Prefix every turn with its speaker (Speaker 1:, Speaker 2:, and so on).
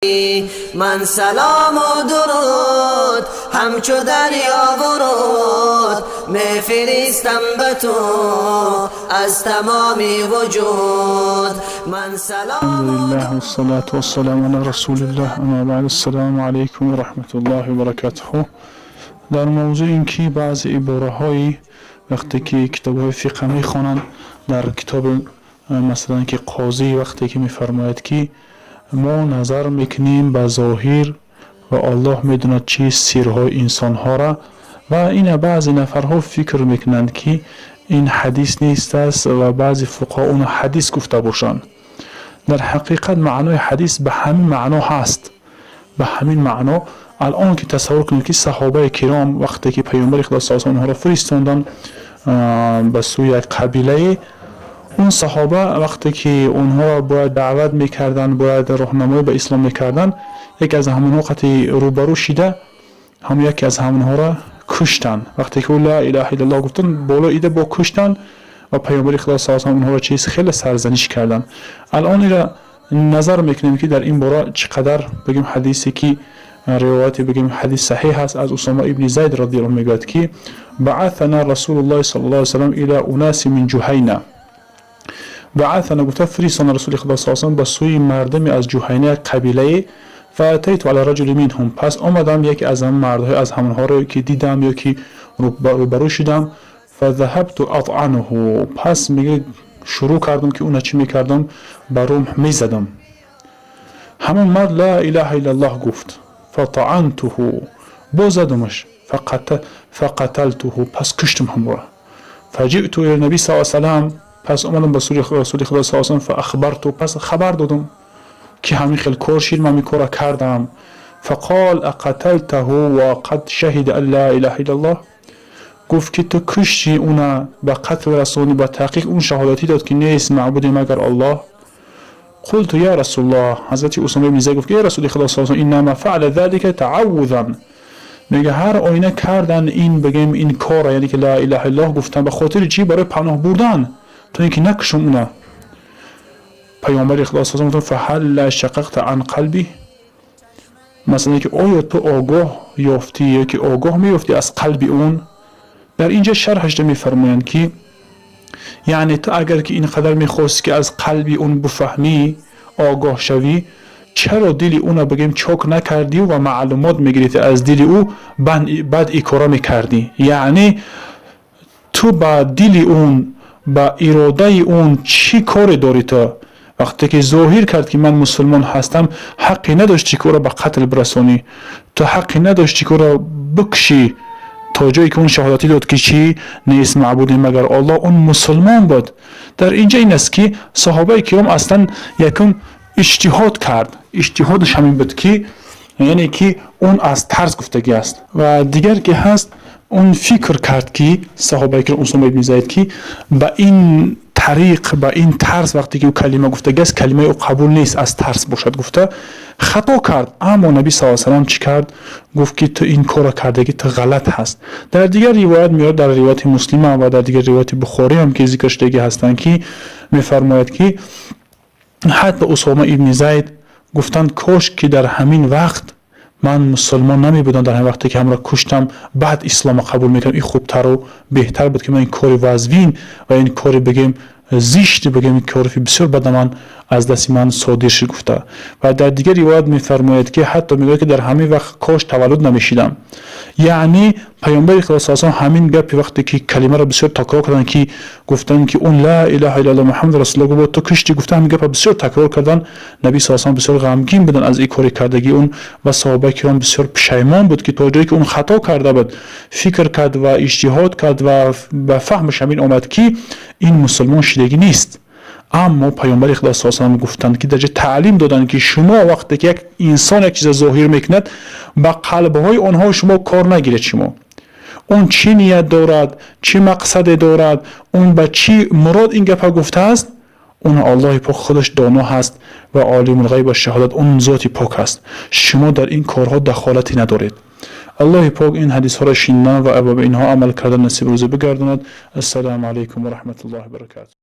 Speaker 1: Ман салому дуруд ҳамчу дарё вуруд мефиристам ба ту аз тамоми вуҷуд ман салому.
Speaker 2: الحمد لله والصلاة والسلام على رسول الله، أما بعد، السلام عليكم ورحمة الله وبركاته. Дар мавзӯи ин ки баъзе ибораҳои вақте ки китобҳои фиқҳ мехонанд, дар китоби масалан ки қозӣ вақте ки мефармояд, ки мо назар мекунем ба зоҳир ва Аллоҳ медонад чи сирҳои инсонҳоро, ва ина баъзе нафарҳо фикр мекунанд, ки ин ҳадис нест аст ва баъзе фуқаҳо уно ҳадис гуфта бошанд. Дар ҳақиқат маънои ҳадис ба ҳамин маъно ҳаст, ба ҳамин маъно. Алон ки тасаввур кунед, ки саҳобаи киром вақте ки паёмбари Худо с онҳоро фиристонданд ба сӯи як қабилае, он саҳоба вақте ки онҳоро бояд даъват мекарданд, бояд роҳнамоӣ ба ислом мекарданд, яке аз ҳамонҳо қати рӯбарӯ шида, ҳам яке аз ҳамонҳоро куштанд. Вақте ки ӯ ла илаҳа иллаллоҳ гуфтанд, боло ида бо куштанд ва паёмбари Худо с онҳоро чиз хеле сарзаниш карданд. Алон ира назар мекунем, ки дар ин бора чӣ қадар бигем ҳадисе ки ривояте бигем ҳадис саҳиҳ аст, аз Усома ибни Зайд радиаллоҳу мегӯяд, ки بعثنا رسول الله صلى الله عليه وسلم إلى أناس من جهينة. بعثنا гуфта фиристонда расули Худо с ба сӯи мардуме аз Ҷуҳайна, як қабилае. فأتيت على رجل منهم, пас омадам яке аз ҳамон мардҳои аз ҳамонҳоро ки дидам ё ки рӯбарӯ шудам. فذهبت أطعنه, пас мега шурӯъ кардам, ки уна чӣ мекардам? Ба румҳ мезадам. Ҳамон мард ла илаҳа иллаллоҳ гуфт. فطعنته, боз задамаш. فقتلته, пас куштам ҳамора. فجئت إلى النبي صلى الله عليه وسلم, пас омадам ба сӯи расули Худо с فأخبرته, пас хабар додам, ки ҳамин хел кор шид, ман ҳамин корро кардам. فقال أقتلته وقد شهد أن لا إله إلا الله? Гуфт, ки ту кушти уна, ба қатл расонӣ, ба таҳқиқ он шаҳодатӣ дод, ки нест маъбуде магар Аллоҳ. قلت يا رسول الله, ҳазрати Усома ибни Зайд гуфт, ки эй расули Худо с إنما فعل ذلك تعوذا, мега ҳар оина кардан ин бигем ин корра, яъне ки ла илаҳа иллаллоҳ гуфтан, ба хотири чӣ? Барои паноҳ бурдан, то ин ки накушам уна. Паёмбари Худо с гуфт: فهلا شققت عن قلبه? Масалан, ки оё ту огоҳ ёфтӣ ё ки огоҳ меёфтӣ аз қалби он? Дар инҷа шарҳашда мефармоянд, ки яъне ту агар ки ин қадар мехостӣ, ки аз қалби он буфаҳмӣ, огоҳ шавӣ, чаро дили уна бигем чок накардӣ ва маълумот мегирифтӣ аз дили ӯ, баъд икора мекардӣ? Яъне ту ба дили он, ба иродаи он чӣ коре дорӣ? Ту вақте ки зоҳир кард, ки ман мусулмон ҳастам, ҳаққе надоштӣ, ки ӯро ба қатл бирасонӣ. Ту ҳаққе надоштӣ, ки ӯро бикушӣ, то ҷое ки он шаҳодатӣ дод, ки чӣ? Нест маъбуде магар Аллоҳ, он мусулмон буд. Дар инҷа ин аст, ки саҳобаи киром аслан якум иҷтиҳод кард. Иҷтиҳодаш ҳамин буд, ки яъне ки он аз тарс гуфтагӣ аст. Ва дигар ки ҳаст, он фикр кард, ки саҳобаи киром Усома ибни Зайд, ки ба ин тариқ, ба ин тарс вақте ки ӯ калима гуфтагӣ аст, калимаи ӯ қабул нест, аз тарс бошад гуфта хато кард. Аммо наби с салам чӣ кард? Гуфт, ки ту ин корро кардагӣ, ту ғалат ҳаст. Дар дигар ривоят меояд, дар ривояти Муслима ва дар дигар ривояти Бухориам ки зикр шудагӣ ҳастанд, ки мефармояд, ки ҳатто Усома ибни Зайд гуфтанд: кош ки дар ҳамин вақт ман мусулмон намебудам, дар ҳамин вақте ки ҳамро куштам, баъд исломро қабул мекардам, ин хубтару беҳтар буд, ки ман ин кори вазвин ва ин кори бигем зишти, бигем ин кори бисёр бада ман аз дасти ман содир шуд гуфта. Ва дар дигар ривоят мефармояд, ки ҳатто мегӯяд, ки дар ҳамин вақт кош таваллуд намешидам. Яъне паёмбари Худо с ҳамин гапи вақте ки калимаро бисёр такрор карданд, ки гуфтанд, ки он ла илаҳа иллаллоҳ Муҳаммад расулуллоҳ гуфт, ту кушти гуфта, ҳамин гапа бисёр такрор карданд. Наби с бисёр ғамгин буданд аз ин кори кардагии он ва саҳобаи киром бисёр пушаймон буд, ки то ҷое ки он хато карда буд, фикр кард ва иҷтиҳод кард ва ба фаҳмаш ҳамин омад, ки ин мусулмон шидагӣ нест. Аммо паёмбари Худо с гуфтанд, ки дар ҷа таълим доданд, ки шумо вақте ки як инсон як чиза зоҳир мекунад, ба қалбҳои онҳо шумо кор нагиред. Шумо он чӣ ният дорад, чӣ мақсаде дорад, он ба чӣ мурод ин гапа гуфтааст, он Аллоҳи пок худаш доно ҳаст ва олимулғайб ва шаҳодат он зоти пок ҳаст. Шумо дар ин корҳо дахолате надоред. Аллоҳи пок ин ҳадисҳоро шинидан ва ба инҳо амал кардан насиб рӯзӣ бигардонад. Ассалому алайкум ва раҳматуллоҳи баракату.